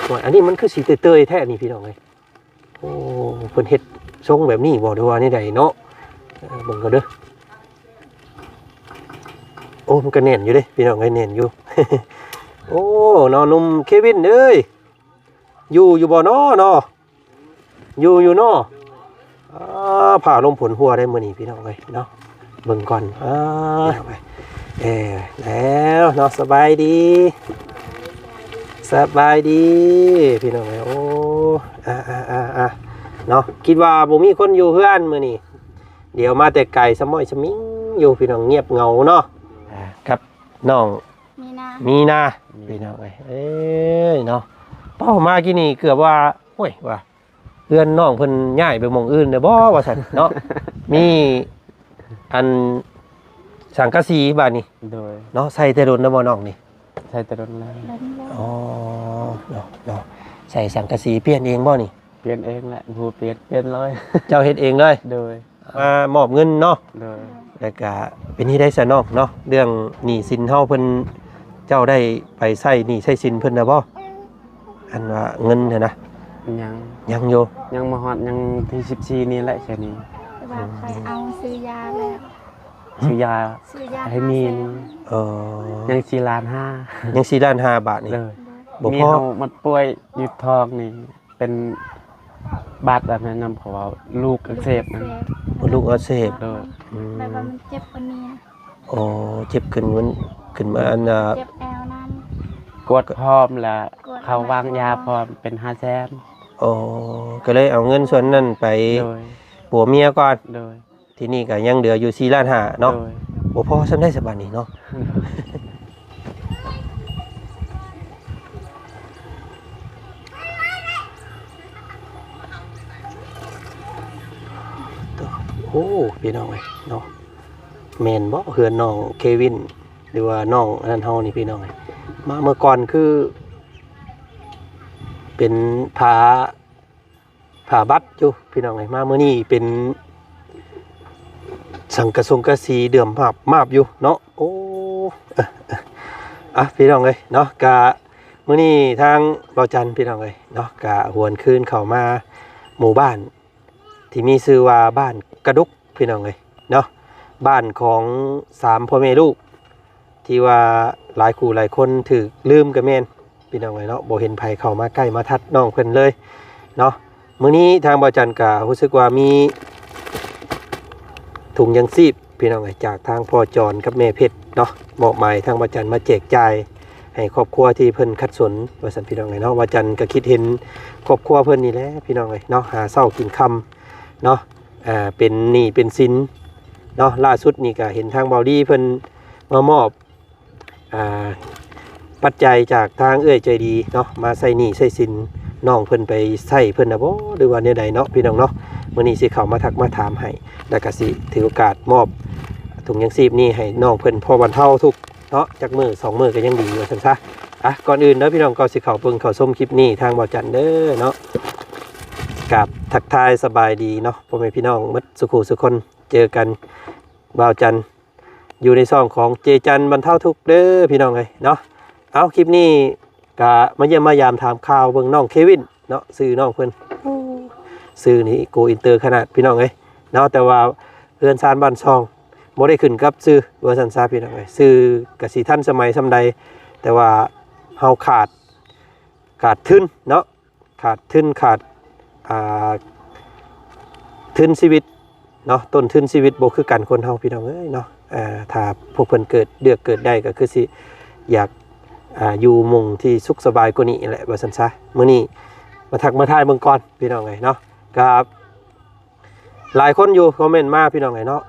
ໂອ້ຍ ອັນນີ້ມັນຄືຊິເຕີຍໆແທ້ນີ້ພີ່ນ້ອງເອີຍ. ໂອ້ ເພິ່ນເຮັດຊົງແບບນີ້ບໍ່ ຫຼືວ່າແນວໃດເນາະ? ເອີ ເບິ່ງກ່ອນເດີ. ໂອ້ ມັນກໍແໜ້ນຢູ່ເດ້ພີ່ນ້ອງເອີຍ ແໜ້ນຢູ່. ໂອ້ ເນາະ ໜຸ່ມເຄວິນເອີຍ ຢູ່ ຢູ່ບໍ່ເນາະ ເນາະ? ຢູ່ ຢູ່ເນາະ. ອ່າ ຟ້າລົມຝົນຫົວໄດ໋ມື້ນີ້ພີ່ນ້ອງເອີຍເນາະ. ເບິ່ງກ່ອນ ອ່າ ເອີ ແລ້ວເນາະ. ສະບາຍດີ ສະບາຍດີພີ່ນ້ອງເອີຍ. ໂອ້ ອ່າ ອ່າ ອ່າ ອ່າ ເນາະ ຄິດວ່າບໍ່ມີຄົນຢູ່ເຮືອນມື້ນີ້ ດຽວມາແຕ່ໄກ ສະໝ້ອຍສະມິງຢູ່ພີ່ນ້ອງ ງຽບເຫງົາເນາະ. ອ່າ ກັບນ້ອງມີນາ ມີນາ ແມ່ນ ພີ່ນ້ອງເອີຍ. ເອີຍເນາະ ເປົ້າມາກີ້ນີ້ເກືອບວ່າ ໂອ້ຍ ວ່າເຮືອນນ້ອງເພິ່ນຍ້າຍໄປໝ່ອງອື່ນແລ້ວບໍ່ວ່າຊັ້ນເນາະ. ມີອັນສັງກະສີບາດນີ້ ໂດຍ ເນາະ. ໃສ່ແຕ່ດົນແລ້ວບໍ່ນ້ອງນີ້? ໃສ່ແຕ່ດົນແລ້ວ ອໍ ເນາະ ເນາະ ໃສ່ສັງກະສີປ່ຽນເອງບໍ່ນີ້? ປ່ຽນເອງແຫຼະ ຜູ້ປ່ຽນ ປ່ຽນເລີຍ ເຈົ້າເຮັດເອງເລີຍ? ໂດຍ ມາມອບເງິນເນາະ. ໂດຍ ແລ້ວກະເປັນທີ່ໃດຊະນ້ອງເນາະ ເລື່ອງໜີ້ສິນເຮົາ ເພິ່ນ ເຈົ້າໄດ້ໄປໃຊ້ໜີ້ໃຊ້ສິນເພິ່ນແລ້ວບໍ່? ອັນວ່າເງິນຫັ້ນນະ ຍັງ ຍັງຢູ່ ຍັງບໍ່ຮອດ ຍັງທີສິບສີ່ນີ້ແຫຼະ ແຄ່ນີ້ ແຕ່ວ່າຂ້ອຍເອົາຊື້ຢາແລ້ວ ຊື້ຢາ ຊື້ຢາໃຫ້ມີ ຫ້າແສນ ນີ້ ເອີ ຍັງສີ່ລ້ານຫ້າ ຍັງສີ່ລ້ານຫ້າບາດນີ້ ໂດຍ ບໍ່ພໍ ມີເຮົາມາປ່ວຍຢູ່ທ້ອງນີ້ ເປັນບາດອັນນັ້ນນຳ ເພາະວ່າລູກອັກເສບນະ ລູກອັກເສບ ໂດຍ ອືມ ແບບວ່າມັນເຈັບກວ່ານີ້ ໂອ້ ເຈັບຂຶ້ນ ຂຶ້ນມາອັນນ່າ ເຈັບແອວນຳ ກວດພ້ອມ ແລ້ວເຂົ້າວາງຢາພ້ອມ ເປັນຫ້າແສນ ໂອ້ ກໍເລີຍເອົາເງິນສ່ວນນັ້ນໄປ ໂດຍ ປົວເມຍກ່ອນ ໂດຍ ທີນີ້ກໍຍັງເຫຼືອຢູ່ສີ່ລ້ານຫ້າເນາະ ໂດຍ ບໍ່ພໍສ່ຳໃດສະບາດນີ້ເນາະ. ໂອ້ ພີ່ນ້ອງເອີຍເນາະ ແມ່ນບໍ່ເຮືອນນ້ອງເຄວິນ ຫຼືວ່ານ້ອງອັນນັ້ນເຮົານີ້ ພີ່ນ້ອງເອີຍ? ມາເມື່ອກ່ອນຄືເປັນຜ້າ ຜ້າບັດຢູ່ພີ່ນ້ອງເອີຍ ມາມື້ນີ້ເປັນສັງກະສົງກະສີເດືອມມາບໆຢູ່ເນາະ. ໂອ້ ເອີ ເອີ ອ່ະ ພີ່ນ້ອງເອີຍເນາະ ກະມື້ນີ້ທາງບ່າວຈັນ ພີ່ນ້ອງເອີຍເນາະ ກະຫວນຄືນເຂົ້າມາໝູ່ບ້ານທີ່ມີຊື່ວ່າບ້ານກະດຸກ ພີ່ນ້ອງເອີຍເນາະ ບ້ານຂອງສາມພໍ່ແມ່ລູກ ທີ່ວ່າຫຼາຍຄູ່ຫຼາຍຄົນຖືກລືມກໍແມ່ນ ພີ່ນ້ອງເອີຍເນາະ ບໍ່ເຫັນໃຜເຂົ້າມາໃກ້ມາທັດນ້ອງເພິ່ນເລີຍເນາະ. ມື້ນີ້ທາງບ່າວຈັນກໍຮູ້ສຶກວ່າມີຖົງຍັງຊີບ ພີ່ນ້ອງເອີຍ ຈາກທາງພໍ່ຈອນກັບແມ່ເພັດເນາະ ມອບໝາຍທາງບ່າວຈັນມາແຈກຈ່າຍໃຫ້ຄອບຄົວທີ່ເພິ່ນຂັດສົນວ່າຊັ້ນ ພີ່ນ້ອງເອີຍເນາະ. ບ່າວຈັນກໍຄິດເຫັນຄອບຄົວເພິ່ນນີ້ແຫຼະ ພີ່ນ້ອງເອີຍເນາະ ຫາເຊົ້າກິນຄ່ຳເນາະ ອ່າ ເປັນໜີ້ເປັນສິນເນາະ. ລ່າສຸດນີ້ກໍເຫັນທາງເບົາລີເພິ່ນມາມອບ ອ່າ ປັດໄຈຈາກທາງເອື້ອຍໃຈດີເນາະ ມາໃຊ້ໜີ້ໃຊ້ສິນນ້ອງເພິ່ນໄປໃຊ້ເພິ່ນນະບໍ່ ຫຼືວ່າແນວໃດເນາະ ພີ່ນ້ອງເນາະ. ມື້ນີ້ຊິເຂົ້າມາທັກມາຖາມໃຫ້ ແລ້ວກໍຊິຖືໂອກາດມອບຖົງຍັງຊີບນີ້ໃຫ້ນ້ອງເພິ່ນ ພໍບັນເທົາທຸກເນາະ ຈັກມື້ສອງມື້ກໍຍັງດີວ່າຊັ້ນຊະ. ອ່ະ ກ່ອນອື່ນເດີພີ່ນ້ອງ ກ່ອນຊິເຂົ້າເບິ່ງເຂົ້າຊົມຄລິບນີ້ ທາງບ່າວຈັນເດີເນາະ ກາບທັກທາຍສະບາຍດີເນາະ ພໍ່ແມ່ພີ່ນ້ອງໝົດສູ່ຄູ່ສູ່ຄົນ. ເຈີກັນ ບ່າວຈັນ ຢູ່ໃນຊ່ອງຂອງເຈຈັນບັນເທົາທຸກເດີພີ່ນ້ອງເອີຍເນາະ. ເອົາ ຄລິບນີ້ກະມາຢ້ຽມມາຢາມຖາມຂ່າວເບິ່ງນ້ອງເຄວິນເນາະ ຊື່ນ້ອງເພິ່ນ ໂອ້ ຊື່ນີ້ໂກອິນເຕີຂະໜາດ ພີ່ນ້ອງເອີຍເນາະ. ແຕ່ວ່າເຮືອນຊານບ້ານຊ່ອງບໍ່ໄດ້ຂຶ້ນກັບຊື່ວ່າຊັ້ນຊະ ພີ່ນ້ອງເອີຍ ຊື່ກະຊິທັນສະໄໝສ່ຳໃດ ແຕ່ວ່າເຮົາຂາດ ຂາດທຶນເນາະ ຂາດທຶນ ຂາດ ອ່າ ທຶນຊີວິດເນາະ ຕົ້ນທຶນຊີວິດບໍ່ຄືກັນຄົນເຮົາ ພີ່ນ້ອງເອີຍເນາະ. ອ່າ ຖ້າພວກເພິ່ນເກີດເລືອກເກີດໄດ້ ກໍຄືຊິຢາກ ອ່າ ຢູ່ໝ່ອງທີ່ສຸກສະບາຍກວ່ານີ້ແຫຼະວ່າຊັ້ນຊະ. ມື້ນີ້ມາທັກມາທາຍເບິ່ງກ່ອນ ພີ່ນ້ອງເອີຍເນາະ ກໍ ຫຼາຍຄົນຢູ່ຄອມເມັນມາ ພີ່ນ້ອງເອີຍເນາະ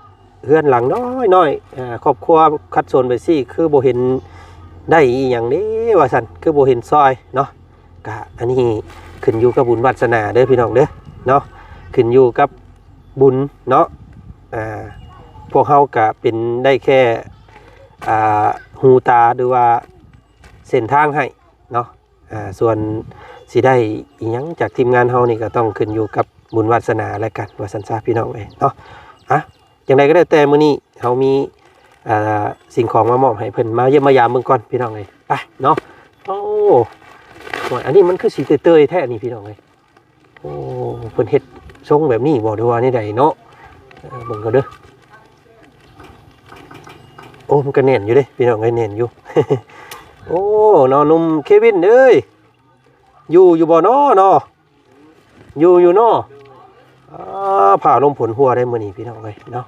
ເຮືອນຫຼັງນ້ອຍໆ ເອີ ຄອບຄົວຂັດສົນໄປຊີ້ ຄືບໍ່ເຫັນໄດ້ອີ່ຫຍັງເດ້ວ່າຊັ້ນ ຄືບໍ່ເຫັນຊ່ອຍເນາະ. ກະອັນນີ້ຂຶ້ນຢູ່ກັບບຸນວາດສະໜາເດີພີ່ນ້ອງເດີເນາະ ຂຶ້ນຢູ່ກັບບຸນເນາະ. ອ່າ ພວກເຮົາກະເປັນໄດ້ແຄ່ ອ່າ ຫູຕາ ຫຼືວ່າເສັ້ນທາງໃຫ້ເນາະ. ອ່າ ສ່ວນຊິໄດ້ອີ່ຫຍັງຈາກທີມງານເຮົານີ້ ກໍຕ້ອງຂຶ້ນຢູ່ກັບບຸນວາດສະໜາແລ້ວກັນ ວ່າຊັ້ນຊະ ພີ່ນ້ອງເອີຍເນາະ. ອ່ະ ຈັ່ງໃດກໍແລ້ວແຕ່ ມື້ນີ້ເຮົາມີ ອ່າ ສິ່ງຂອງມາມອບໃຫ້ເພິ່ນ ມາຢ້ຽມມາຢາມເບິ່ງກ່ອນ ພີ່ນ້ອງເອີຍ ໄປເນາະ. ໂອ້ ໂອ້ຍ ອັນນີ້ມັນຄືຊິເຕີຍໆແທ້ນີ້ພີ່ນ້ອງເອີຍ. ໂອ້ ເພິ່ນເຮັດຊົງແບບນີ້ບໍ່ ຫຼືວ່າແນວໃດເນາະ? ເອີ ເບິ່ງກ່ອນເດີ. ໂອ້ ມັນກໍແໜ້ນຢູ່ເດ້ພີ່ນ້ອງເອີຍ ແໜ້ນຢູ່. ໂອ້ ເນາະ ໜຸ່ມເຄວິນເອີຍ ຢູ່ ຢູ່ບໍ່ເນາະ ເນາະ? ຢູ່ ຢູ່ເນາະ. ອ່າ ຟ້າລົມຝົນຫົວໄດ້ມື້ນີ້ພີ່ນ້ອງເອີຍເນາະ.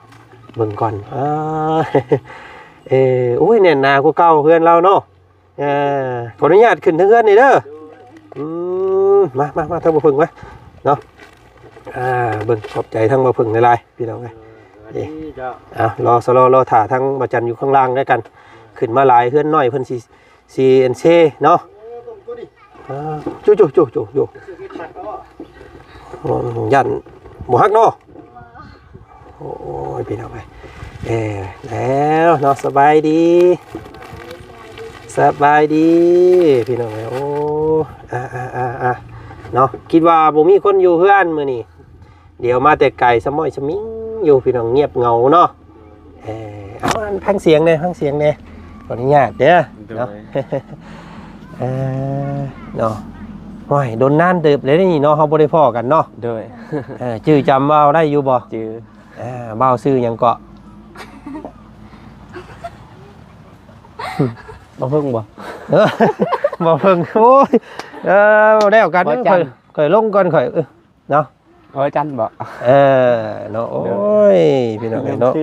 ເບິ່ງກ່ອນ ອ່າ ເອີ ໂອ້ຍ ແໜ້ນໜາກວ່າເກົ່າເຮືອນລາວເນາະ. ເອີ ຂໍອະນຸຍາດຂຶ້ນເທິງເຮືອນນີ້ເດີ. ອືມ ມາ ມາ ມາ ທາງບໍ່ເພິ່ງມາເນາະ. ອ່າ ເບິ່ງ ຂອບໃຈທາງບໍ່ເພິ່ງຫຼາຍໆ ພີ່ນ້ອງເອີຍ. ເອີ ເອີ ເອົາ ລໍຊະລໍ ລໍຖ້າທາງບໍ່ຈັນຢູ່ຂ້າງລ່າງແລ້ວກັນ ຂຶ້ນມາຫຼາຍ ເຮືອນນ້ອຍເພິ່ນຊິ ຊິອັນເຊເນາະ. ອ່າ ຈຸ ຈຸ ຈຸ ຈຸ ຈຸ ໂອ້ ຢ້ານບໍ່ຮັກເນາະ. ໂອ້ຍ ພີ່ນ້ອງເອີຍ ເອີ ແລ້ວເນາະ. ສະບາຍດີ ສະບາຍດີພີ່ນ້ອງເອີຍ. ໂອ້ ອ່າ ອ່າ ອ່າ ອ່າ ເນາະ ຄິດວ່າບໍ່ມີຄົນຢູ່ເຮືອນມື້ນີ້ ດຽວມາແຕ່ໄກ ສະມ້ອຍສະມິງຢູ່ພີ່ນ້ອງ ງຽບເຫງົາເນາະ. ເອີ ເອົາ ຟັງສຽງແດ່ ຟັງສຽງແດ່ ຂໍອະນຸຍາດເດີ ໂດຍ ເນາະ. ເອີ ເນາະ ໂອ້ຍ ດົນນານເຕີບແລ້ວນີ້ເນາະ ເຮົາບໍ່ໄດ້ພໍ້ກັນເນາະ. ໂດຍ ເອີ ຈື່ຈຳເວົ້າໄດ້ຢູ່ບໍ່? ຈື່ ອ່າ ເວົ້າຊື່ຫຍັງເກາະ? ບໍ່ເພິ່ງບໍ່? ເອີ ບໍ່ເພິ່ງ ໂອ້ຍ ເອີ ແລ້ວກັນ ບໍ່ຈັນ ຂ້ອຍ ຂ້ອຍລົງກ່ອນ ຂ້ອຍ ເອີ ເນາະ ບໍ່ຈັນບໍ່? ເອີ ເນາະ ໂອ້ຍ ພີ່ນ້ອງເອີຍເນາະ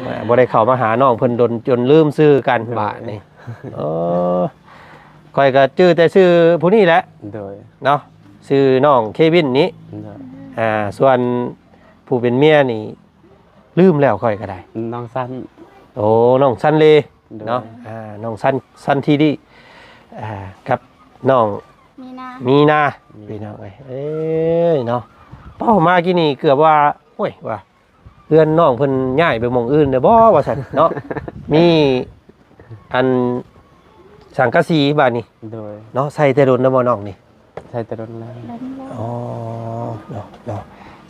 ມາ ບໍ່ໄດ້ເຂົ້າມາຫານ້ອງເພິ່ນດົນຈົນລືມຊື່ກັນ ໂດຍ ບາດນີ້. ເອີ ຂ້ອຍກໍຈື່ແຕ່ຊື່ຜູ້ນີ້ແຫຼະ ໂດຍ ເນາະ ຊື່ນ້ອງເຄວິນນີ້ ໂດຍ ອ່າ ສ່ວນຜູ້ເປັນເມຍນີ້ ລືມແລ້ວຂ້ອຍກໍໄດ້ ນ້ອງສັນ ໂອ້ ນ້ອງສັນເລ ໂດຍ ເນາະ ອ່າ ນ້ອງສັນ ສັນທີດີ ອ່າ ກັບນ້ອງມີນາ ມີນາ ມີນາ ພີ່ນ້ອງເອີຍ ເອີຍ ເນາະ. ເປົ້າມາກີ້ນີ້ເກືອບວ່າ ໂອ້ຍ ວ່າເຮືອນນ້ອງເພິ່ນຍ້າຍໄປໝ່ອງອື່ນແລ້ວບໍ່ ວ່າຊັ້ນເນາະ. ມີອັນສັງກະສີບາດນີ້ ໂດຍ ເນາະ ໃສ່ແຕ່ດົນແລ້ວບໍ່ນ້ອງນີ້? ໃສ່ແຕ່ດົນແລ້ວ ອໍ ເນາະ ເນາະ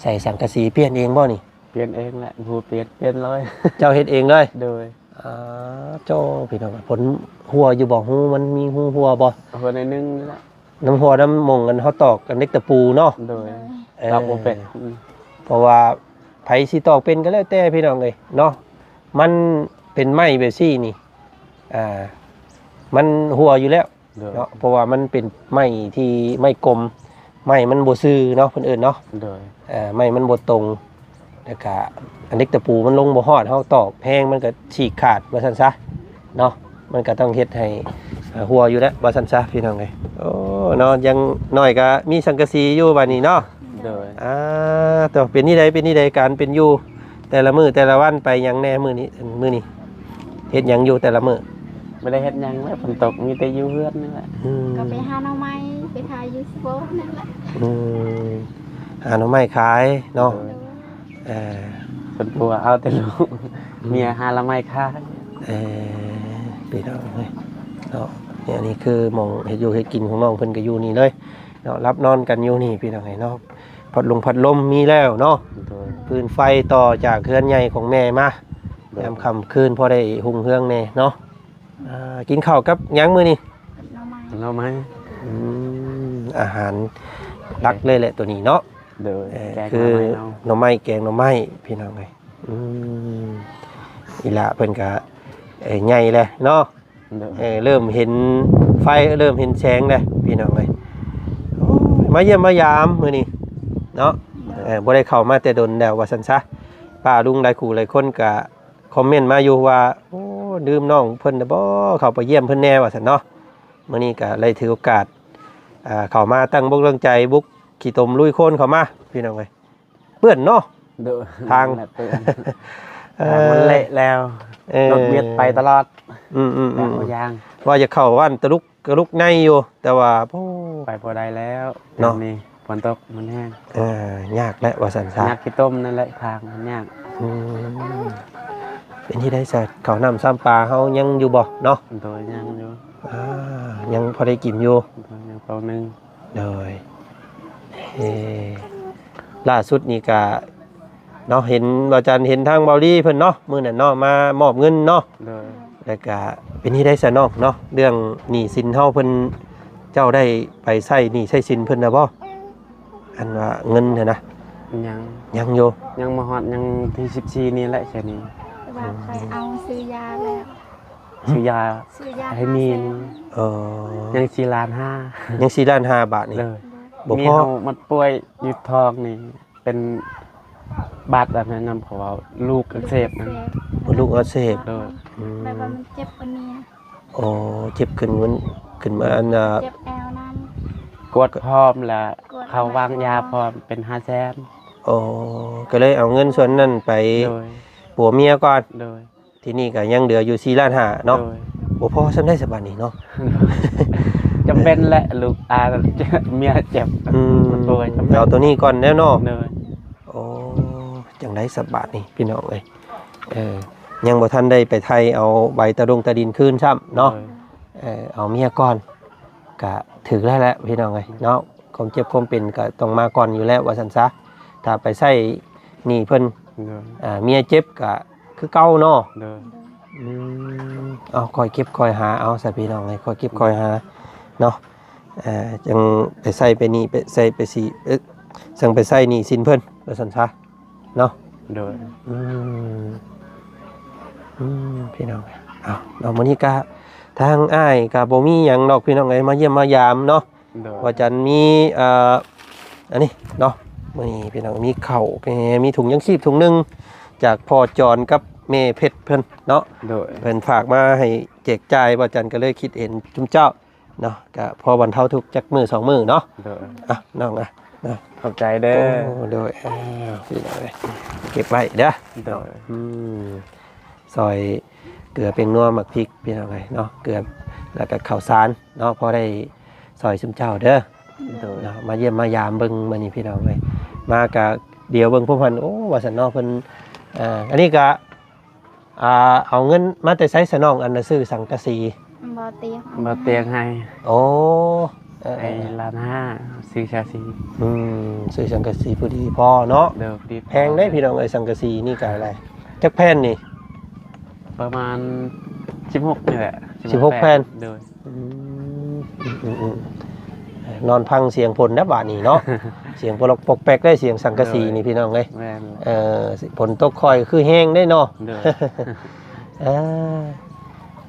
ໃສ່ສັງກະສີປ່ຽນເອງບໍ່ນີ້? ປ່ຽນເອງແຫຼະ ຮູ້ປ່ຽນ ປ່ຽນເລີຍ ເຈົ້າເຮັດເອງເລີຍ? ໂດຍ ອ່າ ໂຈ້ ພີ່ນ້ອງ ຜົນຮົ່ວຢູ່ບໍ່? ຮູມັນມີຮູຮົ່ວບໍ່? ຮົ່ວໜ້ອຍໜຶ່ງນີ້ແຫຼະ ນ້ຳຮົ່ວນ້ຳໝ່ອງອັນເຮົາຕອກອັນເຫຼັກຕະປູເນາະ. ໂດຍ ເອີ ຕອກບໍ່ເປັນ ອືມ ເພາະວ່າໃຜຊິຕອກເປັນກໍແລ້ວແຕ່ພີ່ນ້ອງເອີຍເນາະ ມັນເປັນໄມ້ແບບຊີ້ນີ້ ອ່າ ມັນຮົ່ວຢູ່ແລ້ວ ໂດຍ ເນາະ ເພາະວ່າມັນເປັນໄມ້ທີ່ ໄມ້ກົມ ໄມ້ມັນບໍ່ຊື່ເນາະ ເພິ່ນເອີ້ນເນາະ ໂດຍ ເອີ ໄມ້ມັນບໍ່ຕົງ ແລ້ວກະອັນເຫຼັກຕະປູມັນລົງບໍ່ຮອດ ເຮົາຕອກແຮງມັນກະສີກຂາດວ່າຊັ້ນຊະເນາະ ມັນກະຕ້ອງເຮັດໃຫ້ ເອີ ຮົ່ວຢູ່ແຫຼະວ່າຊັ້ນຊະ ພີ່ນ້ອງເອີຍ. ໂອ້ ເນາະ ຢ່າງໜ້ອຍກະມີສັງກະສີຢູ່ບາດນີ້ເນາະ. ໂດຍ ອ່າ ໂຕ ເປັນນີ້ໃດ ເປັນນີ້ໃດ ການເປັນຢູ່ແຕ່ລະມື້ແຕ່ລະວັນໄປຫຍັງແດ່ມື້ນີ້ ມື້ນີ້? ເຮັດຫຍັງຢູ່ແຕ່ລະມື້? ບໍ່ໄດ້ເຮັດຫຍັງແຫຼະ ຝົນຕົກ ມີແຕ່ຢູ່ເຮືອນນີ້ແຫຼະ ອືມ ກໍໄປຫາໜໍ່ໄມ້ ໄປຂາຍຢູ່ສະໂປນນັ້ນແຫຼະ ອືມ ຫາໜໍ່ໄມ້ຂາຍເນາະ ໂດຍ ເອີ ເພິ່ນຜົວເອົາແຕ່ລູກ ອືມ ເມຍຫາໜໍ່ໄມ້ຂາຍ ເອີ ພີ່ນ້ອງເອີຍເນາະ ນີ້ ອັນນີ້ຄືໝ່ອງເຮັດຢູ່ເຮັດກິນຂອງນ້ອງເພິ່ນກໍຢູ່ນີ້ເລີຍເນາະ ຫຼັບນອນກັນຢູ່ນີ້ ພີ່ນ້ອງເອີຍເນາະ. ພັດລົມ ພັດລົມມີແລ້ວເນາະ ໂດຍ ຟືນໄຟຕໍ່ຈາກເຮືອນໃຫຍ່ຂອງແມ່ມາ ໂດຍ ຍາມຄ່ຳຄືນພໍໄດ້ຮຸ່ງເຮືອງແດ່ເນາະ. ອ່າ ກິນເຂົ້າກັບຫຍັງມື້ນີ້? ໜໍ່ໄມ້ ໜໍ່ໄມ້ ອືມ ອາຫານຫຼັກເລີຍແຫຼະໂຕນີ້ເນາະ ໂດຍ ເອີ ແກງ ຄື ໜໍ່ໄມ້ເນາະ ໜໍ່ໄມ້ ແກງໜໍ່ໄມ້ ພີ່ນ້ອງເອີຍ ອືມ ອີ່ຫຼ້າເພິ່ນກະ ເອີ ໃຫຍ່ແລ້ວເນາະ ໂດຍ ເອີ ເລີ່ມເຫັນໄຟ ເລີ່ມເຫັນແສງແລ້ວ ພີ່ນ້ອງເອີຍ ໂອ້ຍ ມາຢ້ຽມມາຢາມມື້ນີ້ເນາະ ໂດຍ ເອີ ບໍ່ໄດ້ເຂົ້າມາແຕ່ດົນແລ້ວວ່າຊັ້ນຊະ ປ້າລຸງຫຼາຍຄູ່ຫຼາຍຄົນກະຄອມເມັນມາຢູ່ວ່າ ໂອ້ ລືມນ້ອງເພິ່ນແລ້ວບໍ່ ເຂົ້າໄປຢ້ຽມເພິ່ນແດ່ວ່າຊັ້ນເນາະ. ມື້ນີ້ກະໄດ້ຖືໂອກາດ ອ່າ ເຂົ້າມາຕັ້ງບົກຕັ້ງໃຈ ບຸກຂີ້ຕົມລຸຍໂຄນເຂົ້າມາ ພີ່ນ້ອງເອີຍ ເປື້ອນເນາະ ໂດຍ ທາງ ເປື້ອນ ເອີ ທາງມັນເລະແລ້ວ ເອີ ລົດວຽດໄປຕະຫຼອດ ອືມໆໆ ຢາງ ວ່າຢາກເຂົ້າບ້ານຕະລຸກ ກະລຸກໃນຢູ່ ແຕ່ວ່າ ໂອ້ ໄປບໍ່ໄດ້ແລ້ວ ເນາະ ດຽວນີ້ຝົນຕົກມັນແຮງ ເອີ ຍາກແຫຼະວ່າຊັ້ນຊະ ຍາກຂີ້ຕົມນັ້ນແຫຼະ ທາງມັນຍາກ ອືມ ເປັນທີ່ໃດຊະ ເຂົ້ານ້ຳຊຳປາເຮົາຍັງຢູ່ບໍ່ເນາະ? ໂດຍ ຍັງຢູ່ ອ່າ ຍັງພໍໄດ້ກິນຢູ່ ໂດຍ ຍັງເປົາໜຶ່ງ ໂດຍ ເອີ ລ່າສຸດນີ້ກະເນາະ ເຫັນບ່າວຈັນ ເຫັນທາງບ່າວລີເພິ່ນເນາະ ມື້ນັ້ນເນາະ ມາມອບເງິນເນາະ ໂດຍ ແລ້ວກະເປັນທີ່ໃດຊະນ້ອງເນາະ ເລື່ອງໜີ້ສິນເຮົາເພິ່ນ ເຈົ້າໄດ້ໄປໃຊ້ໜີ້ໃຊ້ສິນເພິ່ນແລ້ວບໍ່? ອັນວ່າເງິນຫັ້ນນະ ຍັງ ຍັງຢູ່ ຍັງບໍ່ຮອດ ຍັງທີສິບສີ່ນີ້ແຫຼະ ແຄ່ນີ້ ວ່າຂ້ອຍເອົາຊື້ຢາແລ້ວ ຊື້ຢາ ຊື້ຢາໃຫ້ມີນີ້ ເອີ ຍັງສີ່ລ້ານຫ້າ ຍັງສີ່ລ້ານຫ້າບາດນີ້ ໂດຍ ບໍ່ພໍ ມີເຮົາມັນປ່ວຍຢູ່ທ້ອງນີ້ ເປັນບາດອັນນັ້ນນຳ ເພາະວ່າລູກອັກເສບນະ ລູກອັກເສບ ໂດຍ ອືມ ແບບວ່າມັນເຈັບກວ່ານີ້ ອໍ ເຈັບຂຶ້ນ ມັນຂຶ້ນມາອັນ ເຈັບແອວນຳ ກວດພ້ອມ ແລ້ວເຂົາວາງຢາພ້ອມ ເປັນຫ້າແສນ ອໍ ກໍເລີຍເອົາເງິນສ່ວນນັ້ນໄປ ໂດຍ ປົວເມຍກ່ອນ ໂດຍ ທີນີ້ກໍຍັງເຫຼືອຢູ່ສີ່ລ້ານຫ້າເນາະ ໂດຍ ບໍ່ພໍສ່ຳໃດສະບາດນີ້ເນາະ ຈຳເປັນແຫຼະ ລູກອາ ເມຍເຈັບ ອືມ ປ່ວຍ ຈຳເປັນ ເອົາໂຕນີ້ກ່ອນແລ້ວເນາະ ໂດຍ ໂອ້ ຈັ່ງໃດສະບາດນີ້ພີ່ນ້ອງເອີຍ ເອີ ຍັງບໍ່ທັນໄດ້ໄປໄຖ່ເອົາໃບຕາດົງຕາດິນຄືນຊ້ຳເນາະ ໂດຍ ເອີ ເອົາເມຍກ່ອນ ກະຖືກແລ້ວແຫຼະພີ່ນ້ອງເອີຍເນາະ ຄວາມເຈັບຄວາມເປັນກະຕ້ອງມາກ່ອນຢູ່ແລ້ວວ່າຊັ້ນຊະ ຖ້າໄປໃຊ້ໜີ້ເພິ່ນ ໂດຍ ອ່າ ເມຍເຈັບກະຄືເກົ່າເນາະ ໂດຍ ອືມ ເອົາ ຄ່ອຍເກັບຄ່ອຍຫາເອົາຊະພີ່ນ້ອງເອີຍ ຄ່ອຍເກັບຄ່ອຍຫາເນາະ ອ່າ ຈັ່ງໄປໃຊ້ໄປໜີ້ ໄປໃຊ້ໄປສີ ເອີ ຈັ່ງໄປໃຊ້ໜີ້ສິນເພິ່ນວ່າຊັ້ນຊະ ເນາະ ໂດຍ ອືມ ອືມ ພີ່ນ້ອງ ເອົາເນາະ ມື້ນີ້ກະທາງອ້າຍກະບໍ່ມີຫຍັງດອກພີ່ນ້ອງເອີຍ ມາຢ້ຽມມາຢາມເນາະ ໂດຍ ວ່າຈັນມີ ເອີ ອັນນີ້ເນາະ ມື້ນີ້ພີ່ນ້ອງມີເຂົ້າ ມີ ມີຖົງຍັງຊີບຖົງໜຶ່ງ ຈາກພໍ່ຈອນກັບແມ່ເພັດເພິ່ນເນາະ ໂດຍ ເພິ່ນຝາກມາໃຫ້ແຈກຈ່າຍ ວ່າຈັນກໍເລີຍຄິດເຫັນຈຸມເຈົ້າ ເນາະ ກະພໍບັນເທົາທຸກຈັກມື້ສອງມື້ເນາະ ໂດຍ ອ່ະ ນ້ອງ ອ່ະ ນະ ຂອບໃຈເດີ ໂອ້ ໂດຍ ອ້າວ ພີ່ນ້ອງເອີຍ ເກັບໄວ້ເດີ ໂດຍ ອືມ ຊ່ອຍເກືອແປ້ງນົວໝາກພິກ ພີ່ນ້ອງເອີຍເນາະ ເກືອ ແລ້ວກະເຂົ້າສານເນາະ ພໍໄດ້ຊ່ອຍຊຸມເຈົ້າເດີ ໂດຍ ເນາະ ມາຢ້ຽມມາຢາມເບິ່ງມື້ນີ້ ພີ່ນ້ອງເອີຍ ມາກະດຽວເບິ່ງພວກເພິ່ນ ໂອ້ ວ່າຊັ້ນເນາະ ເພິ່ນ ອ່າ ອັນນີ້ກະ ອ່າ ເອົາເງິນມາແຕ່ໃສສະນ້ອງ ອັນນ່າ ຊື້ສັງກະສີ? ບໍ່ຕຽງ ບໍ່ຕຽງໃຫ້ ໂອ້ ເອີ ໃຫ້ລ້ານຫ້າ ຊື້ສັງກະສີ ອືມ ຊື້ສັງກະສີພໍດີພໍເນາະ ໂດຍ ພໍດີພໍ ແພງເດ້ພີ່ນ້ອງເອີຍ ສັງກະສີນີ້ກະໄດ້ ຈັກແຜ່ນນີ້? ປະມານສິບຫົກນີ້ແຫຼະ ສິບຫົກແຜ່ນ ໂດຍ ອືມ ອືມ ນອນຟັງສຽງຝົນນະບາດນີ້ເນາະ ສຽງປອກແປກໄດ້ ສຽງສັງກະສີນີ້ ໂດຍ ພີ່ນ້ອງເອີຍ ແມ່ນ ເອີ ຝົນຕົກຄ່ອຍຄືແຮງເດ້ເນາະ ໂດຍ ເອີ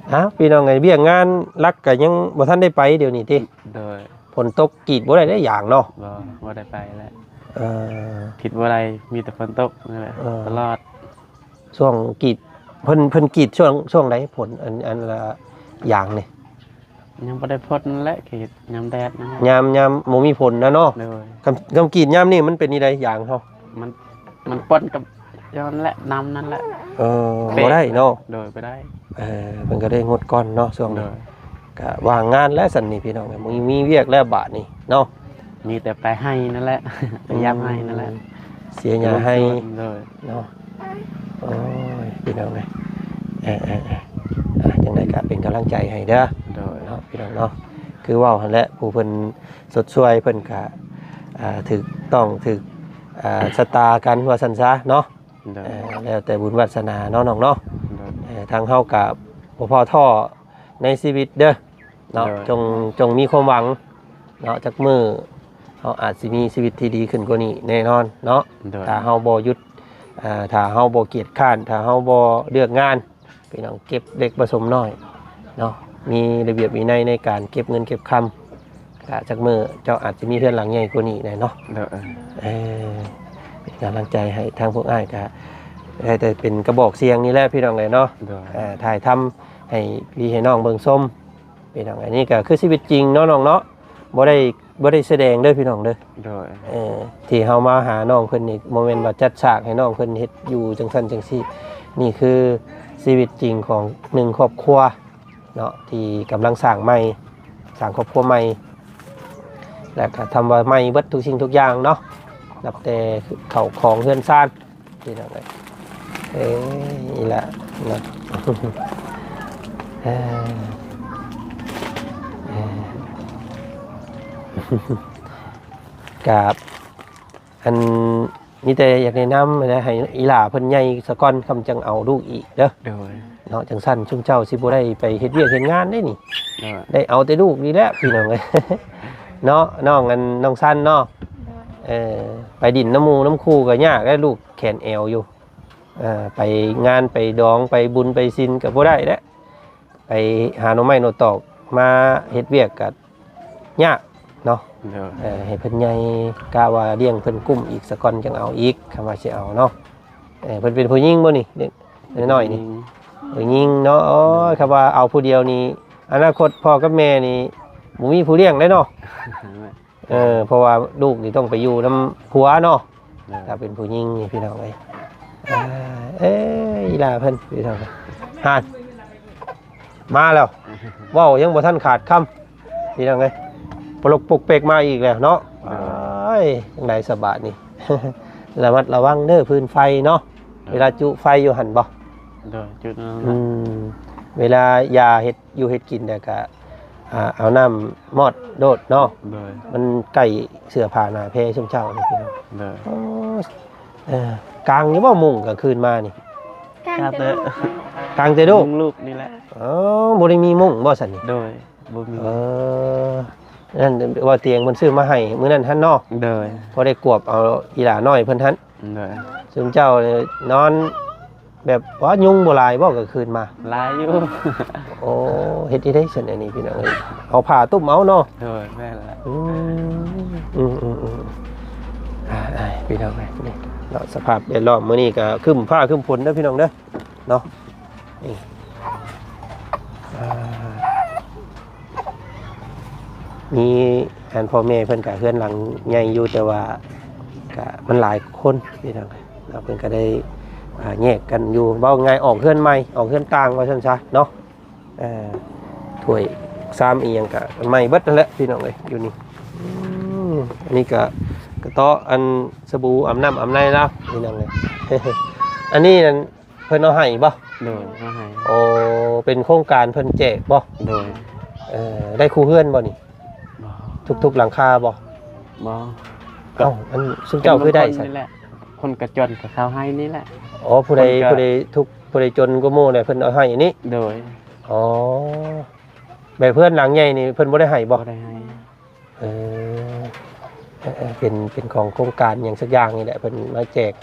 ເອົ້າ ພີ່ນ້ອງເອີຍ ວຽກງານຫຼັກກໍຍັງບໍ່ທັນໄດ້ໄປດຽວນີ້ຕິ ໂດຍ ຝົນຕົກກຣີດບໍ່ໄດ້ເດ້ຢາງເນາະ ບໍ່ ບໍ່ໄດ້ໄປແລ້ວ ເອີ ກຣີດບໍ່ໄດ້ ມີແຕ່ຝົນຕົກນັ້ນແຫຼະ ເອີ ຕະຫຼອດ ຊ່ວງກຣີດ ເພິ່ນ ເພິ່ນກຣີດຊ່ວງ ຊ່ວງໃດ ຝົນ ອັນ ອັນ ອາ ຢາງນີ້? ຍັງບໍ່ໄດ້ພົດນັ້ນແຫຼະ ກຣີດຍາມແດດນັ້ນແຫຼະ ຍາມ ຍາມບໍ່ມີຝົນນະເນາະ ໂດຍ ຄຳ ຄຳກຣີດຍາມນີ້ມັນເປັນຈັ່ງໃດຢາງເຮົາ? ມັນ ມັນປົນກັບ ຍ້ອນແຫຼະ ນ້ຳນັ້ນແຫຼະ ເອີ ເປະ ບໍ່ໄດ້ເນາະ ໂດຍ ບໍ່ໄດ້ ເອີ ເພິ່ນກໍໄດ້ງົດກ່ອນເນາະຊ່ວງນີ້ ໂດຍ ກະວ່າງງານແລ້ວຊັ້ນນີ້ພີ່ນ້ອງ ບໍ່ມີວຽກແລ້ວບາດນີ້ເນາະ ມີແຕ່ໄປໄຮ່ນັ້ນແຫຼະ ໄປຢາມໄຮ່ນັ້ນແຫຼະ ອືມ ເສຍຫຍ້າໄຮ່ ໂດຍ ເນາະ ໂອ້ຍ ພີ່ນ້ອງເອີຍ ເອີ ເອີ ເອີ ອ່າ ຈັ່ງໃດກໍເປັນກຳລັງໃຈໃຫ້ເດີ ໂດຍ ເນາະ ພີ່ນ້ອງເນາະ ຄືເວົ້າຫັ້ນແຫຼະ ຜູ້ເພິ່ນຊົດຊ່ວຍເພິ່ນກະ ອ່າ ຖືກຕ້ອງ ຖືກ ອ່າ ຊະຕາກັນວ່າຊັ້ນຊະເນາະ ໂດຍ ເອີ ແລ້ວແຕ່ບຸນວາດສະໜາເນາະ ນ້ອງເນາະ ໂດຍ ເອີ ທາງເຮົາກະບໍ່ພໍທໍ້ໃນຊີວິດເດີ ເນາະ ໂດຍ ຈົ່ງ ຈົ່ງມີຄວາມຫວັງເນາະ ຈັກມື້ເຮົາອາດຊິມີຊີວິດທີ່ດີຂຶ້ນກວ່ານີ້ແນ່ນອນເນາະ ໂດຍ ຖ້າເຮົາບໍ່ຢຸດ ເອີ ຖ້າເຮົາບໍ່ກຽດຄ້ານ ຖ້າເຮົາບໍ່ເລືອກງານ ພີ່ນ້ອງເກັບເລັກປະສົມນ້ອຍເນາະ ມີລະບຽບວິໄນໃນການເກັບເງິນເກັບຄຳ ກະຈັກມື້ເຈົ້າອາດຈະມີເຮືອນຫຼັງໃຫຍ່ກວ່ານີ້ແນ່ເນາະ ໂດຍ ເອີ ເປັນກຳລັງໃຈໃຫ້ທາງພວກອ້າຍ ກະໄດ້ແຕ່ເປັນກະບອກສຽງນີ້ແຫຼະ ພີ່ນ້ອງເອີຍເນາະ ໂດຍ ເອີ ຖ່າຍທຳໃຫ້ພີ່ໃຫ້ນ້ອງເບິ່ງຊົມ ພີ່ນ້ອງ ອັນນີ້ກໍຄືຊີວິດຈິງເນາະນ້ອງເນາະ ບໍ່ໄດ້ ບໍ່ໄດ້ສະແດງເດີພີ່ນ້ອງເດີ ໂດຍ ເອີ ທີ່ເຮົາມາຫານ້ອງເພິ່ນນີ້ ບໍ່ແມ່ນວ່າຈັດສາກໃຫ້ນ້ອງເພິ່ນເຮັດຢູ່ຈັ່ງຊັ້ນຈັ່ງຊີ້ ນີ້ຄືຊີວິດຈິງຂອງໜຶ່ງຄອບຄົວເນາະ ທີ່ກຳລັງສ້າງໃໝ່ ສ້າງຄອບຄົວໃໝ່ ແລ້ວກໍທຳວ່າໃໝ່ເບິດທຸກສິ່ງທຸກຢ່າງເນາະ ນັບແຕ່ເຂົ້າຂອງເຮືອນຊານ ພີ່ນ້ອງເອີຍ ເອີ ນີ້ລະເນາະ ເອີ ເອີ ກະ ອັນ ມີແຕ່ຢາກແນະນຳນະ ໃຫ້ອີ່ຫຼ້າເພິ່ນໃຫຍ່ສາກ່ອນ ຄຳຈັ່ງເອົາລູກອີກເດີ ໂດຍ ເນາະ ຈັ່ງຊັ້ນຊຸມເຈົ້າຊິບໍ່ໄດ້ໄປເຮັດວຽກເຮັດງານເດ້ນີ້ ໂດຍ ໄດ້ເອົາແຕ່ລູກນີ້ແຫຼະພີ່ນ້ອງເອີຍ ເນາະ ນ້ອງອັນ ນ້ອງຊັນເນາະ ໂດຍ ເອີ ໄປດິນນຳໝູ່ນຳຄູ່ກໍຍາກແລ້ວ ລູກແຂນແອວຢູ່ ເອີ ໄປງານໄປດອງໄປບຸນໄປສິນກໍບໍ່ໄດ້ແລ້ວ ໄປຫາໜໍ່ໄມ້ໜໍ່ຕອກມາເຮັດວຽກກໍ ຍາກເນາະ ໂດຍ ເອີ ໃຫ້ເພິ່ນໃຫຍ່ ກະວ່າລ້ຽງເພິ່ນກຸ້ມອີກສາກ່ອນຈັ່ງເອົາອີກ ຄຳວ່າຊິເອົາເນາະ ເອີ ເພິ່ນເປັນຜູ້ຍິງບໍ່ນີ້ ເດັກນ້ອຍນີ້ ຜູ້ຍິງເນາະ ໂອ້ຍ ຄຳວ່າເອົາຜູ້ດຽວນີ້ ອະນາຄົດພໍ່ກັບແມ່ນີ້ ບໍ່ມີຜູ້ລ້ຽງເດ້ເນາະ ເອີ ເພາະວ່າລູກນີ້ຕ້ອງໄປຢູ່ນຳຜົວເນາະ ໂດຍ ຖ້າເປັນຜູ້ຍິງນີ້ພີ່ນ້ອງເອີຍ ອ່າ ເອີຍ ອີ່ຫຼ້າເພິ່ນ ພີ່ນ້ອງ ຫັ້ນ ມາແລ້ວ ເວົ້າຍັງບໍ່ທັນຂາດຄຳ ພີ່ນ້ອງເອີຍ ປະຫຼົກປົກເປັກມາອີກແລ້ວເນາະ ໂດຍ ໂອ້ຍ ຈັ່ງໃດສະບາດນີ້ ລະມັດລະວັງເດີ ຟືນໄຟເນາະ ໂດຍ ເວລາຈຸໄຟຢູ່ຫັ້ນບໍ່ ໂດຍ ຈຸນັ້ນ ອືມ ເວລາຢ່າເຮັດຢູ່ເຮັດກິນແລ້ວກະ ອ່າ ເອົານ້ຳມອດໂລດເນາະ ໂດຍ ມັນໃກ້ເສື້ອຜ້າໜ້າແພຊຸມເຈົ້ານີ້ ພີ່ນ້ອງ ໂດຍ ໂອ້ ເອີ ກາງຢູ່ບໍ່ມຸ້ງກາງຄືນມານີ້ ກາງແຕ່ ກາງແຕ່ລູກ ກາງແຕ່ລູກ ມຸ້ງລູກນີ້ແຫຼະ ອໍ ບໍ່ໄດ້ມີມຸ້ງບໍ່ຊັ້ນນີ້ ໂດຍ ບໍ່ມີ ເອີ ນັ້ນວ່າຕຽງເພິ່ນຊື້ມາໃຫ້ມື້ນັ້ນຫັ້ນເນາະ ໂດຍ ພໍໄດ້ກວບເອົາອີ່ຫຼ້ານ້ອຍເພິ່ນຫັ້ນ ໂດຍ ຊຸມເຈົ້ານີ້ນອນແບບວ່າຍຸງບໍ່ຫຼາຍບໍ່ກາງຄືນມາ ຫຼາຍຢູ່ ໂອ້ ເຮັດຈັ່ງໃດຊັ້ນອັນນີ້ພີ່ນ້ອງເອີຍ ເອົາຜ້າຕຸ້ມເອົາເນາະ ໂດຍ ແມ່ນແຫຼະ ອືມ ອືມໆໆ ອ່າ ອ່າ ພີ່ນ້ອງເອີຍ ນີ້ເນາະ ສະພາບແວດລ້ອມມື້ນີ້ກໍຄຶ້ມຟ້າຄຶ້ມຝົນເດີພີ່ນ້ອງເດີ ເນາະ ນີ້ ອ່າ ມີອັນພໍ່ແມ່ເພິ່ນກະເຮືອນຫຼັງໃຫຍ່ຢູ່ ແຕ່ວ່າກະມັນຫຼາຍຄົນພີ່ນ້ອງ ແລ້ວເພິ່ນກະໄດ້ ອ່າ ແຍກກັນຢູ່ ເວົ້າງ່າຍອອກເຮືອນໃໝ່ ອອກເຮືອນຕ່າງວ່າຊັ້ນຊະເນາະ ເອີ ຖ້ວຍຊາມອີ່ຫຍັງກະໃໝ່ເບິດຫັ້ນແຫຼະພີ່ນ້ອງເອີຍ ຢູ່ນີ້ ອືມ ອັນນີ້ກະ ກະເຕາະອັນສະບູອາບນ້ຳອາບໃນລາວພີ່ນ້ອງເອີຍ ອັນນີ້ນັ້ນ ເພິ່ນເອົາໃຫ້ບໍ່? ໂດຍ ເອົາໃຫ້ ໂອ້ ເປັນໂຄງການເພິ່ນແຈກບໍ່? ໂດຍ ເອີ ໄດ້ຄູ່ເຮືອນບໍ່ນີ້? ບໍ່ ທຸກໆຫຼັງຄາບໍ່? ບໍ່ ເອົ້າ ອັນຊຸມເຈົ້າຄືໄດ້ຊັ້ນ? ຄົນກະຈົນກະເຂົາໃຫ້ນີ້ແຫຼະ ອໍ ຜູ້ໃດ ຄົນກະ ຜູ້ໃດທຸກ ຜູ້ໃດຈົນກວ່າໝູ່ແຫຼະເພິ່ນເອົາໃຫ້ນີ້? ໂດຍ ອໍ ແບບເຮືອນຫຼັງໃຫຍ່ນີ້ເພິ່ນບໍ່ໄດ້ໃຫ້ບໍ່? ບໍ່ໄດ້ໃຫ້ ເອີ ເອີ ເປັນ ເປັນຂອງໂຄງການຫຍັງສັກຢ່າງນີ້ແຫຼະ ເພິ່ນມາແຈກ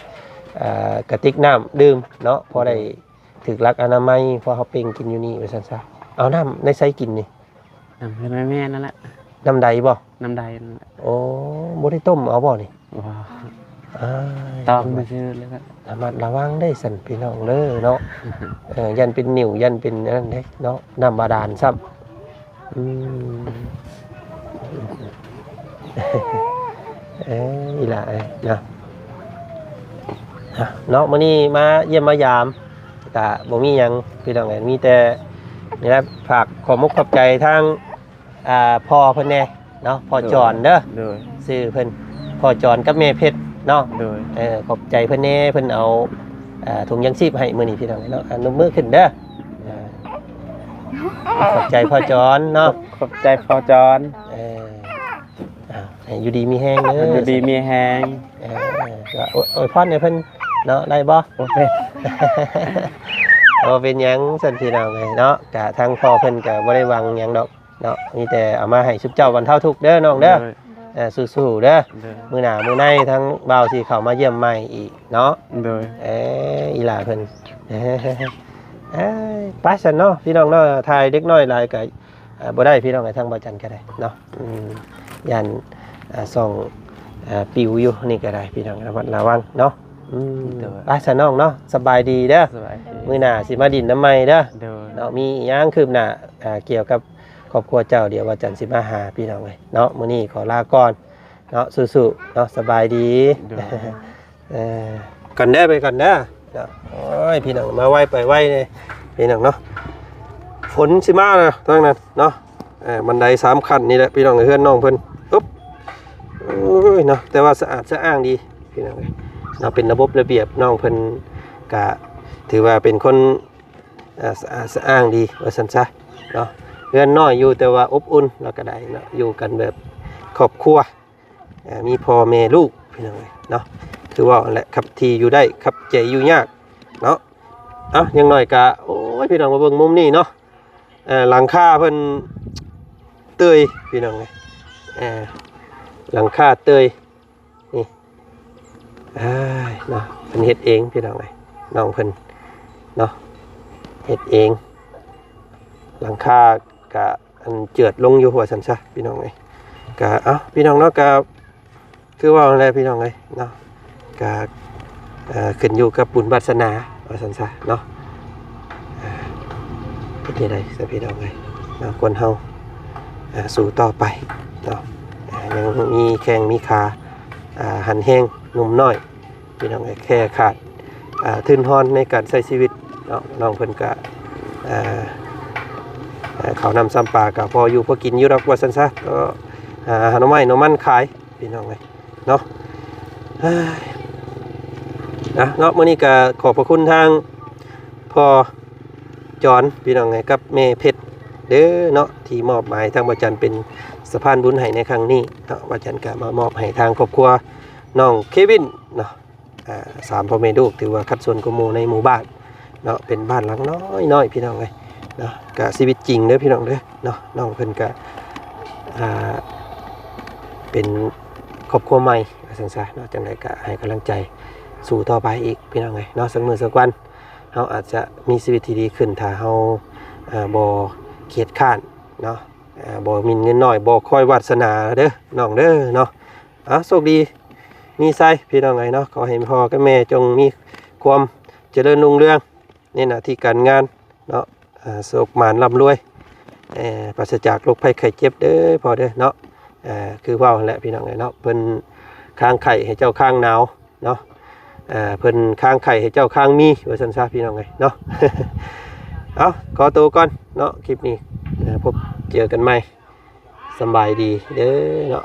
ເອີ ກະຕິກນ້ຳດື່ມເນາະ ພໍໄດ້ຖືກຫຼັກອະນາໄມ ເພາະເຮົາເປັ່ງກິນຢູ່ນີ້ວ່າຊັ້ນຊະ. ເອົານ້ຳໃນໃສກິນນີ້? ນ້ຳເຮືອນແມ່ນັ້ນແຫຼະ ນ້ຳໃດບໍ່? ນ້ຳໃດນັ້ນແຫຼະ ໂອ້ ບໍ່ໄດ້ຕົ້ມເອົາບໍ່ນີ້? ບໍ່ ອາຍ ຕອງຊື່ໆ ລະມັດລະວັງເດີຊັ້ນພີ່ນ້ອງເດີເນາະ ເອີ ຢ້ານເປັນໜິວ ຢ້ານເປັນອັນນັ້ນເດ້ເນາະ ນ້ຳບາດານຊ້ຳ ອືມ ເອີ ອີ່ຫຼ້າເອີຍເນາະ ເນາະ ມື້ນີ້ມາຢ້ຽມມາຢາມ ກະບໍ່ມີຫຍັງພີ່ນ້ອງເອີຍ ມີແຕ່ນີ້ແຫຼະ ຝາກຂອບມຸກຂອບໃຈທາງ ອ່າ ພໍ່ເພິ່ນແດ່ເນາະ ພໍ່ຈອນເດີ ໂດຍ ຊື່ເພິ່ນ ພໍ່ຈອນກັບແມ່ເພັດເນາະ ໂດຍ ເອີ ຂອບໃຈເພິ່ນແດ່ ເພິ່ນເອົາ ອ່າ ຖົງຢາງຊີບໃຫ້ມື້ນີ້ພີ່ນ້ອງເນາະ ອະນຸບມືຂຶ້ນເດີ ເອີ ຂອບໃຈພໍ່ຈອນເນາະ ຂອບໃຈພໍ່ຈອນ ເອີ ອ່າ ໃຫ້ຢູ່ດີມີແຮງເດີ ຢູ່ດີມີແຮງ ເອີ ກໍອວຍ ອວຍພອນໃຫ້ເພິ່ນເນາະ ໄດ້ບໍ່? ບໍ່ເປັນ ບໍ່ເປັນຫຍັງຊັ້ນພີ່ນ້ອງເອີຍເນາະ ກະທາງພໍ່ເພິ່ນກະບໍ່ໄດ້ຫວັງຫຍັງດອກ ເນາະ ມີແຕ່ເອົາມາໃຫ້ຊຸມເຈົ້າບັນເທົາທຸກເດີນ້ອງເດີ ໂດຍ ເອີ ສູ້ໆເດີ ໂດຍ ມື້ໜ້າມື້ໃນທາງບ່າວຊິເຂົ້າມາຢ້ຽມໃໝ່ອີກເນາະ ໂດຍ ເອີ ອີ່ຫຼ້າເພິ່ນ ເອີ ໄປຊັ້ນເນາະ ພີ່ນ້ອງເນາະ ຖ່າຍເດັກນ້ອຍຫຼາຍກໍ ເອີ ບໍ່ໄດ້ພີ່ນ້ອງ ທາງບ່າວຈັນກໍໄດ້ເນາະ ອືມ ຢ້ານ ເອີ ຊ່ອງ ເອີ ປິວຢູ່ ນີ້ກໍໄດ້ພີ່ນ້ອງ ລະມັດລະວັງເນາະ ອືມ ໂດຍ ໄປຊັ້ນນ້ອງເນາະ ສະບາຍດີເດີ ສະບາຍດີ ມື້ໜ້າຊິມາດິນນຳໃໝ່ເດີ ໂດຍ ເນາະ ມີອີ່ຫຍັງຄືບໜ້າ ເອີ ກ່ຽວກັບ ຄອບຄົວເຈົ້າ ດຽວວ່າຈັນຊິມາຫາພີ່ນ້ອງເອີຍເນາະ ມື້ນີ້ຂໍລາກ່ອນເນາະ ສູ້ໆເນາະ ສະບາຍດີ ໂດຍ ເອີ ກັນເດີ ໄປກັນເດີເນາະ ໂອ້ຍ ພີ່ນ້ອງ ມາໄວໄປໄວເດ້ ພີ່ນ້ອງເນາະ ຝົນຊິມາແລ້ວທາງນັ້ນເນາະ ເອີ ບັນໄດສາມຂັ້ນນີ້ແຫຼະ ພີ່ນ້ອງ ເຮືອນນ້ອງເພິ່ນ ອຶບ ໂອ້ຍ ເນາະ ແຕ່ວ່າສະອາດສະອ້າງດີ ພີ່ນ້ອງເອີຍເນາະ ເປັນລະບົບລະບຽບ ນ້ອງເພິ່ນກະຖືວ່າເປັນຄົນ ອ່າ ສະອາດສະອ້າງດີວ່າຊັ້ນຊະເນາະ ເຮືອນນ້ອຍຢູ່ແຕ່ວ່າອົບອຸ່ນ ແລ້ວກໍໄດ້ເນາະ ຢູ່ກັນແບບຄອບຄົວ ເອີ ມີພໍ່ແມ່ລູກ ພີ່ນ້ອງເອີຍເນາະ ຄືເວົ້າຫັ້ນແຫຼະ ຄັບທີ່ຢູ່ໄດ້ ຄັບໃຈຢູ່ຍາກເນາະ ເອົ້າ ຢ່າງໜ້ອຍກະ ໂອ້ຍ ພີ່ນ້ອງ ມາເບິ່ງມຸມນີ້ເນາະ ເອີ ຫຼັງຄາເພິ່ນເຕີຍ ພີ່ນ້ອງເອີຍ ເອີ ຫຼັງຄາເຕີຍ ນີ້ ອ້າຍ ເນາະ ເພິ່ນເຮັດເອງ ພີ່ນ້ອງເອີຍ ນ້ອງເພິ່ນເນາະ ເຮັດເອງ ຫຼັງຄາກະ ອັນເຈື່ອນລົງຢູ່ວ່າຊັ້ນຊະ ພີ່ນ້ອງເອີຍ ກະ ເອົ້າ ພີ່ນ້ອງເນາະ ກະຄືເວົ້ານັ້ນແຫຼະ ພີ່ນ້ອງເອີຍເນາະ ກະ ເອີ ຂຶ້ນຢູ່ກັບບຸນວາສະໜາວ່າຊັ້ນຊະເນາະ ເຮັດຈັ່ງໃດຊະ ພີ່ນ້ອງເອີຍເນາະ ຄົນເຮົາ ເອີ ສູ້ຕໍ່ໄປເນາະ ເອີ ຍັງມີແຂ້ງມີຂາ ເອີ ຫັນແຮງໜຸ່ມນ້ອຍ ພີ່ນ້ອງເອີຍ ແຄ່ຂາດ ເອີ ທຶນຮອນໃນການໃຊ້ຊີວິດເນາະ ນ້ອງເພິ່ນກະ ເອີ ເອີ ເຂົ້ານ້ຳຊຳປາກະພໍຢູ່ພໍກິນຢູ່ດອກວ່າຊັ້ນຊະ ກໍຫາໜໍ່ໄມ້ໜໍ່ມັນຂາຍ ພີ່ນ້ອງເອີຍເນາະ ເອີຍ ອ່ະເນາະ ມື້ນີ້ກະຂອບພະຄຸນທາງພໍ່ຈອນ ພີ່ນ້ອງເອີຍ ກັບແມ່ເພັດເດີເນາະ ທີ່ມອບໝາຍທາງບ່າວຈັນເປັນສະພານບຸນໃຫ້ໃນຄັ້ງນີ້ເນາະ ບ່າວຈັນກະມາມອບໃຫ້ທາງຄອບຄົວນ້ອງເຄວິນເນາະ ອ່າ ສາມພໍ່ແມ່ລູກ ຖືວ່າຄັດສົນກວ່າໝູ່ໃນໝູ່ບ້ານເນາະ ເປັນບ້ານຫຼັງນ້ອຍໆ ພີ່ນ້ອງເອີຍເນາະ ກະຊີວິດຈິງເດີ ພີ່ນ້ອງເດີເນາະ ນ້ອງເພິ່ນກະ ອ່າ ເປັນຄອບຄົວໃໝ່ວ່າຊັ້ນຊະເນາະ ຈັ່ງໃດກະໃຫ້ກຳລັງໃຈສູ້ຕໍ່ໄປອີກ ພີ່ນ້ອງເອີຍເນາະ ສັກມື້ສັກວັນເຮົາອາດຈະມີຊີວິດທີ່ດີຂຶ້ນ ຖ້າເຮົາ ເອີ ບໍ່ຂຽດຄ້ານເນາະ ເອີ ບໍ່ໝິ່ນເງິນນ້ອຍ ບໍ່ຄອຍວາດສະໜາເດີ ນ້ອງເດີເນາະ ເອົາ ໂຊກດີມີໄຊ ພີ່ນ້ອງເອີຍເນາະ ຂໍໃຫ້ພໍ່ກັບແມ່ຈົ່ງມີຄວາມຈະເລີນຮຸ່ງເຮືອງໃນໜ້າທີ່ການງານເນາະ ເອີ ໂຊກໝານລ່ຳລວຍ ເອີ ປາສະຈາກໂລກໄພໄຂ້ເຈັບເດີພໍ່ເດີເນາະ ເອີ ຄືເວົ້າຫັ້ນແຫຼະ ພີ່ນ້ອງເອີຍເນາະ ເພິ່ນຄາງໄຂ້ໃຫ້ເຈົ້າຄາງໜາວເນາະ ເອີ ເພິ່ນຄາງໄຂ້ໃຫ້ເຈົ້າຄາງມີ ວ່າຊັ້ນຊະ ພີ່ນ້ອງເອີຍເນາະ ເອົາ ຂໍໂຕກ່ອນເນາະ ຄລິບນີ້ ເອີ ພົບເຈີກັນໃໝ່ ສຳບາຍດີເດີເນາະ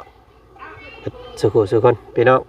ເບິດສູ່ຜູ້ສູ່ຄົນ ພີ່ນ້ອງ